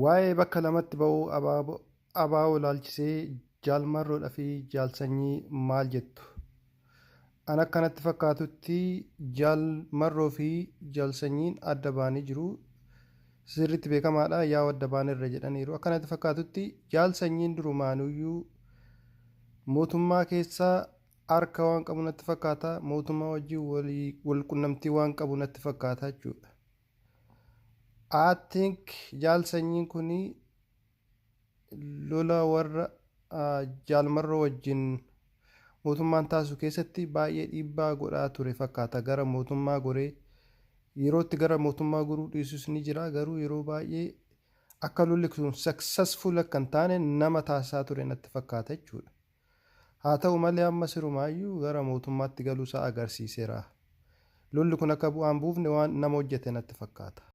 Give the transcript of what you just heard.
Waa'ee bakka lamatti ba'uu ABO ilaalchisee Jaal Marroodhaa fi Jaal Sanyii maal jettu? An akka natti fakkaatutti Jaal Marroo fi Jaal Sanyiin adda ba'anii jiru. Sirriitti beekamaadha. Yaa'u adda baanerra jedhaniiru. Akka natti fakkaatutti Jaal Sanyiin durumaanuyyuu mootummaa keessaa harka waan qabu natti fakkaata. Mootummaa wajjin wal qunnamtii waan qabu natti fakkaata jechuudha. I think Jaal Sanyiin kuni lola warra Jaal Marroo wajjin mootummaan taasisu keessatti baay'ee dhiibbaa godhaa ture fakkaata. Gara mootummaa goree yerootti gara mootummaa goruu dhiisus ni jira, garuu yeroo baay'ee akka lolli sun successful akka hin taane nama taasisaa ture natti fakkaata jechuudha. Haa ta'u malee, amma sirumaayyuu gara mootummaatti galuusaa agarsiiseera. Lolli kun akka bu'aan buufne waan nama hojjete natti fakkaata.